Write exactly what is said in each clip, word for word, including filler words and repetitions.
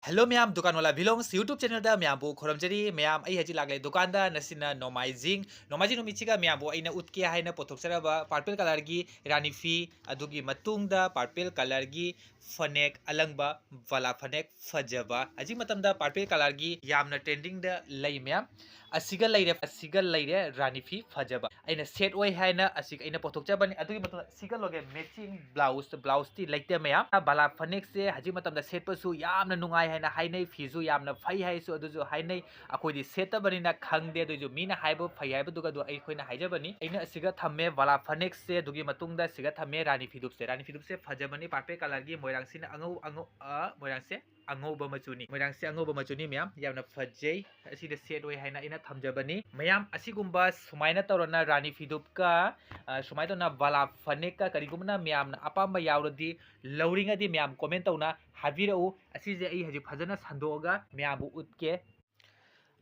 Hello ꯃꯌꯥꯝ, ꯗꯨꯀꯥꯟ Wallah ꯚꯤꯂꯣꯡꯁ YouTube ꯆꯦꯅꯦꯜꯗ ꯃꯌꯥꯝꯕꯨ ꯈꯨꯔꯨꯝꯖꯔꯤ꯫ ꯃꯌꯥꯝ, ꯑꯩ ꯍꯧꯖꯤꯛ ꯂꯥꯛꯂꯦ ꯗꯨꯀꯥꯟꯗ꯫ ꯉꯁꯤꯅ ꯅꯣꯡꯃꯥꯏꯖꯤꯡ, ꯅꯣꯡꯃꯥꯏꯖꯤꯡ ꯅꯨꯃꯤꯠꯁꯤꯒ ꯃꯌꯥꯝꯕꯨ ꯑꯩꯅ ꯎꯠꯀꯦ ꯍꯥꯏꯅ ꯄꯨꯊꯣꯛꯆꯔꯕ purple colourꯒꯤ ꯔꯥꯅꯤ ꯐꯤ, ꯑꯗꯨꯒꯤ ꯃꯇꯨꯡꯗ purple colourꯒꯤ ꯐꯅꯦꯛ ꯑꯂꯪꯕ, ꯕꯥꯂꯥ ꯐꯅꯦꯛ ꯐꯖꯕ꯫ ꯍꯧꯖꯤꯛ ꯃꯇꯝꯗ purple colourꯒꯤ ꯌꯥꯝꯅ trendingꯗ ꯂꯩ ꯃꯌꯥꯝ꯫ ꯑꯁꯤꯒ ꯂꯩꯔꯦ, ꯑꯁꯤꯒ ꯂꯩꯔꯦ ꯔꯥꯅꯤ ꯐꯤ ꯐꯖꯕ꯫ ꯑꯩꯅ set ꯑꯣꯏ ꯍꯥꯏꯅ ꯑꯁꯤꯒ ꯑꯩꯅ ꯄꯨꯊꯣꯛꯆꯕꯅꯤ꯫ ꯑꯗꯨꯒꯤ ꯃꯇꯨꯡꯗ ꯑꯁꯤꯒ ꯂꯣꯏꯒꯦ matching blouse, blouseꯇꯤ ꯂꯩꯇꯦ ꯃꯌꯥꯝ꯫ ꯕꯥꯂꯥ ꯐꯅꯦꯛꯁꯦ ꯍꯧꯖꯤꯛ ꯃꯇꯝꯗ ꯁꯦꯠꯄꯁꯨ ꯌꯥꯝꯅ ꯅꯨꯡꯉꯥꯏ ꯍꯥꯏꯅ ꯍꯥꯏꯅꯩ, ꯐꯤꯁꯨ ꯌꯥꯝꯅ ꯐꯩ ꯍꯥꯏꯁꯨ ꯑꯗꯨꯁꯨ ꯍꯥꯏꯅꯩ꯫ ꯑꯩꯈꯣꯏꯗꯤ ꯁꯦꯠꯇꯕꯅꯤꯅ ꯈꯪꯗꯦ, ꯑꯗꯨꯏꯁꯨ ꯃꯤꯅ ꯍꯥꯏꯕ ꯐꯩ ꯍꯥꯏꯕꯗꯨꯒ ꯑꯗꯨ ꯑꯩꯈꯣꯏꯅ ꯍꯥꯏꯖꯕꯅꯤ꯫ ꯑꯩꯅ ꯑꯁꯤꯒ ꯊꯝꯃꯦ ꯕꯥꯂꯥ ꯐꯅꯦꯛꯁꯦ, ꯑꯗꯨꯒꯤ ꯃꯇꯨꯡꯗ ꯑꯁꯤꯒ ꯊꯝꯃꯦ ꯔꯥꯅꯤ ꯐꯤꯗꯨꯞꯁꯦ꯫ ꯔꯥꯅꯤ ꯐꯤꯗꯨꯞꯁꯦ ꯐꯖꯕꯅꯤ, purple colourꯒꯤ ꯃꯣꯏꯔꯥꯡꯁꯤꯅ ꯑꯉꯧ-, ꯑꯉꯧ-, ꯑ, ꯃꯣꯏꯔꯥꯡꯁꯦ ꯑꯉꯧꯕ ꯃꯆꯨꯅꯤ꯫ ꯃꯣꯏꯔꯥꯡꯁꯦ ꯑꯉꯧꯕ ꯃꯆꯨꯅꯤ ꯃꯌꯥꯝ, ꯌꯥꯝꯅ ꯐꯖꯩ꯫ ꯑꯁꯤꯗ set ꯑꯣꯏ ꯍꯥꯏꯅ ꯑꯩꯅ ꯊꯝꯖꯕꯅꯤ꯫ ꯃꯌꯥꯝ, ꯑꯁꯤꯒꯨꯝꯕ ꯁꯨꯃꯥꯏꯅ ꯇꯧꯔꯅ ꯔꯥꯅꯤ ꯐꯤꯗꯨꯞꯀ, ꯑ, ꯁꯨꯃꯥꯏꯅ ꯇꯧꯅ ꯕꯥꯂꯥ ꯐꯅꯦꯛꯀ, ꯀꯔꯤꯒꯨꯝꯕꯅ ꯃꯌꯥꯝꯅ ꯑꯄꯥꯝꯕ ꯌꯥꯎꯔꯗꯤ, ꯂꯧꯅꯤꯡꯉꯗꯤ ꯃꯌꯥꯝ comment ꯇꯧꯅ ꯍꯥꯏꯕꯤꯔꯛꯎ꯫ ꯑꯁꯤꯁꯦ ꯑꯩ ꯍꯧꯖꯤꯛ ꯐꯖꯅ ꯁꯟꯗꯣꯛꯑꯒ ꯃꯌꯥꯝꯕꯨ ꯎꯠꯀꯦ꯫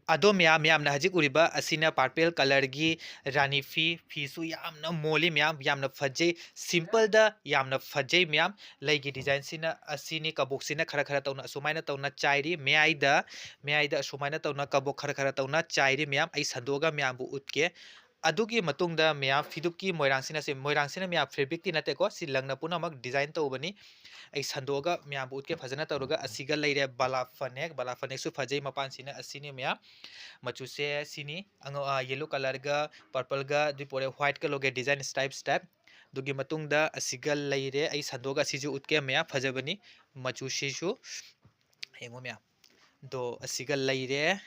ꯑꯗꯣ ꯃꯌꯥꯝ, ꯃꯌꯥꯝꯅ ꯍꯧꯖꯤꯛ ꯎꯔꯤꯕ ꯑꯁꯤꯅ purple colourꯒꯤ ꯔꯥꯅꯤ ꯐꯤ, ꯐꯤꯁꯨ ꯌꯥꯝꯅ ꯃꯣꯜꯂꯤ ꯃꯌꯥꯝ, ꯌꯥꯝꯅ ꯐꯖꯩ꯫ Simpleꯗ ꯌꯥꯝꯅ ꯐꯖꯩ ꯃꯌꯥꯝ꯫ ꯂꯩꯒꯤ designꯁꯤꯅ ꯑꯁꯤꯅꯤ, ꯀꯕꯣꯛꯁꯤꯅ ꯈꯔ ꯈꯔ ꯇꯧꯅ ꯑꯁꯨꯃꯥꯏꯅ ꯇꯧꯅ ꯆꯥꯏꯔꯤ꯫ ꯃꯌꯥꯏꯗ, ꯃꯌꯥꯏꯗ ꯑꯁꯨꯃꯥꯏꯅ ꯇꯧꯅ ꯀꯕꯣꯛ ꯈꯔ ꯈꯔ ꯇꯧꯅ ꯆꯥꯏꯔꯤ ꯃꯌꯥꯝ꯫ ꯑꯩ ꯁꯟꯗꯣꯛꯑꯒ ꯃꯌꯥꯝꯕꯨ ꯎꯠꯀꯦ꯫ ꯑꯗꯨꯒꯤ ꯃꯇꯨꯡꯗ ꯃꯌꯥꯝ ꯐꯤꯗꯨꯞꯀꯤ ꯃꯣꯏꯔꯥꯡꯁꯤꯅ ꯁꯦ-, ꯃꯣꯏꯔꯥꯡꯁꯤꯅ ꯃꯌꯥꯝ fabricꯇꯤ ꯅꯠꯇꯦꯀꯣ, ꯁꯤ ꯂꯪꯅ ꯄꯨꯝꯅꯃꯛ design ꯇꯧꯕꯅꯤ꯫ ꯑꯩ ꯁꯟꯗꯣꯛꯑꯒ ꯃꯌꯥꯝꯕꯨ ꯎꯠꯀꯦ ꯐꯖꯅ ꯇꯧꯔꯒ꯫ ꯑꯁꯤꯒ ꯂꯩꯔꯦ ꯕꯥꯂꯥ ꯐꯅꯦꯛ, ꯕꯥꯂꯥ ꯐꯅꯦꯛꯁꯨ ꯐꯖꯩ, ꯃꯄꯥꯟꯁꯤꯅ ꯑꯁꯤꯅꯤ ꯃꯌꯥꯝ꯫ ꯃꯆꯨꯁꯦ ꯁꯤꯅꯤ, ꯑꯉꯧ-, ꯑ, yellow colourꯒ purpleꯒ ꯑꯗꯨ ꯄꯣꯔꯦ, whiteꯀ ꯂꯣꯏꯒꯦ, design stripe stripe꯫ ꯑꯗꯨꯒꯤ ꯃꯇꯨꯡꯗ ꯑꯁꯤꯒ ꯂꯩꯔꯦ, ꯑꯩ ꯁꯟꯗꯣꯛꯑꯒ ꯑꯁꯤꯁꯨ ꯎꯠꯀꯦ ꯃꯌꯥꯝ, ꯐꯖꯕꯅꯤ ꯃꯆꯨꯁꯤꯁꯨ꯫ ꯌꯦꯡꯉꯣ ꯃꯌꯥꯝ꯫ ꯑꯗꯣ ꯑꯁꯤꯒ ꯂꯩꯔꯦ꯫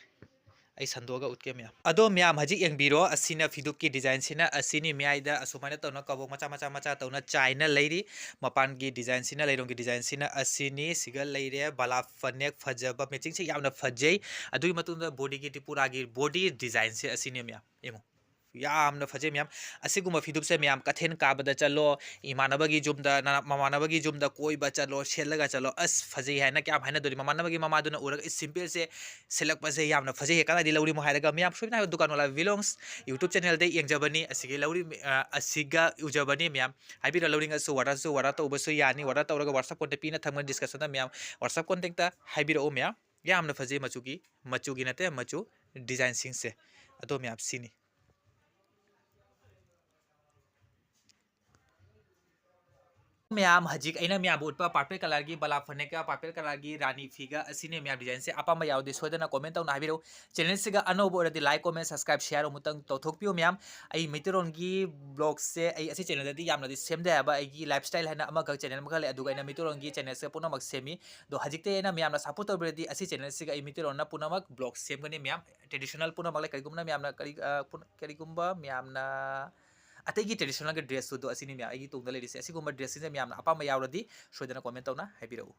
ꯑꯩ ꯁꯟꯗꯣꯛꯑꯒ ꯎꯠꯀꯦ ꯃꯌꯥꯝ꯫ ꯑꯗꯣ ꯃꯌꯥꯝ ꯍꯧꯖꯤꯛ ꯌꯦꯡꯕꯤꯔꯣ, ꯑꯁꯤꯅ ꯐꯤꯗꯨꯞꯀꯤ designꯁꯤꯅ ꯑꯁꯤꯅꯤ, ꯃꯌꯥꯏꯗ ꯑꯁꯨꯃꯥꯏꯅ ꯇꯧꯅ ꯀꯕꯣꯛ ꯃꯆꯥ ꯃꯆꯥ ꯃꯆꯥ ꯇꯧꯅ ꯆꯥꯏꯅ ꯂꯩꯔꯤ꯫ ꯃꯄꯥꯟꯒꯤ designꯁꯤꯅ, ꯂꯩꯔꯣꯡꯒꯤ designꯁꯤꯅ ꯑꯁꯤꯅꯤ꯫ ꯁꯤꯒ ꯂꯩꯔꯦ ꯕꯥꯂꯥ ꯐꯅꯦꯛ ꯐꯖꯕ, matchingꯁꯦ ꯌꯥꯝꯅ ꯐꯖꯩ꯫ ꯑꯗꯨꯒꯤ ꯃꯇꯨꯡꯗ bodyꯒꯤ, ꯇ꯭ꯔꯤꯄꯨꯔꯥꯒꯤ body designꯁꯦ ꯑꯁꯤꯅꯤ ꯃꯌꯥꯝ, ꯌꯦꯡꯉꯣ꯫ ꯌꯥꯝꯅ ꯐꯖꯩ ꯃꯌꯥꯝ꯫ ꯑꯁꯤꯒꯨꯝꯕ ꯐꯤꯗꯨꯞꯁꯦ ꯃꯌꯥꯝ ꯀꯩꯊꯦꯜ ꯀꯥꯕꯗ ꯆꯠꯂꯣ, ꯏꯃꯥꯟꯅꯕꯒꯤ ꯌꯨꯝꯗ, ꯅ-, ꯃꯃꯥꯟꯅꯕꯒꯤ ꯌꯨꯝꯗ ꯀꯣꯏꯕ ꯆꯠꯂꯣ, ꯁꯦꯠꯂꯒ ꯆꯠꯂꯣ, ꯑꯁ ꯐꯖꯩ ꯍꯥꯏꯅ ꯀꯌꯥꯝ ꯍꯥꯏꯅꯗꯣꯔꯤ꯫ ꯃꯃꯥꯟꯅꯕꯒꯤ ꯃꯃꯥꯗꯨꯅ ꯎꯔꯒ "ꯏꯁ, simpleꯁꯦ ꯁꯦꯠꯂꯛꯄꯁꯦ ꯌꯥꯝꯅ ꯐꯖꯩ, ꯀꯗꯥꯏꯗꯒꯤ ꯂꯧꯔꯤꯃꯣ?" ꯍꯥꯏꯔꯒ ꯃꯌꯥꯝ ꯁꯣꯏꯗꯅ ꯍꯥꯏꯕ ꯗꯨꯀꯥꯟ ꯋꯥꯂꯥ vlogs YouTube channelꯗꯩ ꯌꯦꯡꯖꯕꯅꯤ, ꯑꯁꯤꯒꯤ ꯂꯧꯔꯤ, ꯑ, ꯑꯁꯤꯒ ꯎꯖꯕꯅꯤ ꯃꯌꯥꯝ꯫ ꯍꯥꯏꯕꯤꯔꯣ, ꯂꯧꯅꯤꯡꯉꯁꯨ orderꯁꯨ order ꯇꯧꯕꯁꯨ ꯌꯥꯅꯤ, order ꯇꯧꯔꯒ WhatsApp contact ꯄꯤꯅ ꯊꯝꯒꯅꯤ descriptionꯗ ꯃꯌꯥꯝ, WhatsApp contactꯇ ꯍꯥꯏꯕꯤꯔꯛꯎ ꯃꯌꯥꯝ꯫ ꯌꯥꯝꯅ ꯐꯖꯩ ꯃꯆꯨꯒꯤ, ꯃꯆꯨꯒꯤ ꯅꯠꯇꯦ, ꯃꯆꯨ designꯁꯤꯡꯁꯦ꯫ ꯑꯗꯣ ꯃꯌꯥꯝ ꯁꯤꯅꯤ꯫ ꯃꯌꯥꯝ, ꯍꯧꯖꯤꯛ ꯑꯩꯅ ꯃꯌꯥꯝꯕꯨ ꯎꯠꯄ purple colourꯒꯤ ꯕꯂꯥ ꯐꯅꯦꯛꯀ purple colourꯒꯤ ꯔꯥꯅꯤ ꯐꯤꯒ ꯑꯁꯤꯅꯦ ꯃꯌꯥꯝ designꯁꯦ꯫ ꯑꯄꯥꯝꯕ ꯌꯥꯎꯔꯗꯤ ꯁꯣꯏꯗꯅ comment ꯇꯧꯅ ꯍꯥꯏꯕꯤꯔꯛꯎ꯫ Channelꯁꯤꯒ ꯑꯅꯧꯕ ꯑꯣꯏꯔꯗꯤ like, comment, subscribe, share ꯑꯃꯨꯛꯇꯪ ꯇꯧꯊꯣꯛꯄꯤꯌꯨ ꯃꯌꯥꯝ꯫ ꯑꯩ ꯃꯩꯇꯩꯔꯣꯟꯒꯤ vlogꯁꯦ ꯑꯩ ꯑꯁꯤ channelꯗꯗꯤ ꯌꯥꯝꯅꯗꯤ ꯁꯦꯝꯗꯦ ꯍꯥꯏꯕ, ꯑꯩꯒꯤ lifestyle ꯍꯥꯏꯅ ꯑꯃꯈꯛ channel ꯑꯃꯈꯛ ꯂꯩ, ꯑꯗꯨꯒ ꯑꯩꯅ ꯃꯩꯇꯩꯔꯣꯟꯒꯤ channelꯁꯦ ꯄꯨꯝꯅꯃꯛ ꯁꯦꯝꯃꯤ꯫ ꯑꯗꯣ ꯍꯧꯖꯤꯛꯇꯤ ꯑꯩꯅ ꯃꯌꯥꯝꯅ support ꯇꯧꯕꯤꯔꯗꯤ ꯑꯁꯤ channelꯁꯤꯒ ꯑꯩ ꯃꯩꯇꯩꯔꯣꯟꯅ ꯄꯨꯝꯅꯃꯛ vlog ꯁꯦꯝꯒꯅꯤ ꯃꯌꯥꯝ꯫ Traditional ꯄꯨꯝꯅꯃꯛ ꯂꯩ, ꯀꯔꯤꯒꯨꯝꯕꯅ ꯃꯌꯥꯝꯅ ꯀꯔꯤ, ꯑ, ꯄꯨꯟ-, ꯀꯔꯤꯒꯨꯝꯕ ꯃꯌꯥꯝꯅ ꯑꯇꯩꯒꯤ traditionalꯒꯤ dressꯁꯨ ꯑꯗꯣ ꯑꯁꯤꯅꯤ ꯃꯌꯥꯝ ꯑꯩꯒꯤ ꯇꯨꯡꯗ ꯂꯩꯔꯤꯁꯦ꯫ ꯑꯁꯤꯒꯨꯝꯕ dressꯁꯤꯡꯁꯦ ꯃꯌꯥꯝꯅ ꯑꯄꯥꯝꯕ ꯌꯥꯎꯔꯗꯤ ꯁꯣꯏꯗꯅ comment ꯇꯧꯅ ꯍꯥꯏꯕꯤꯔꯛꯎ꯫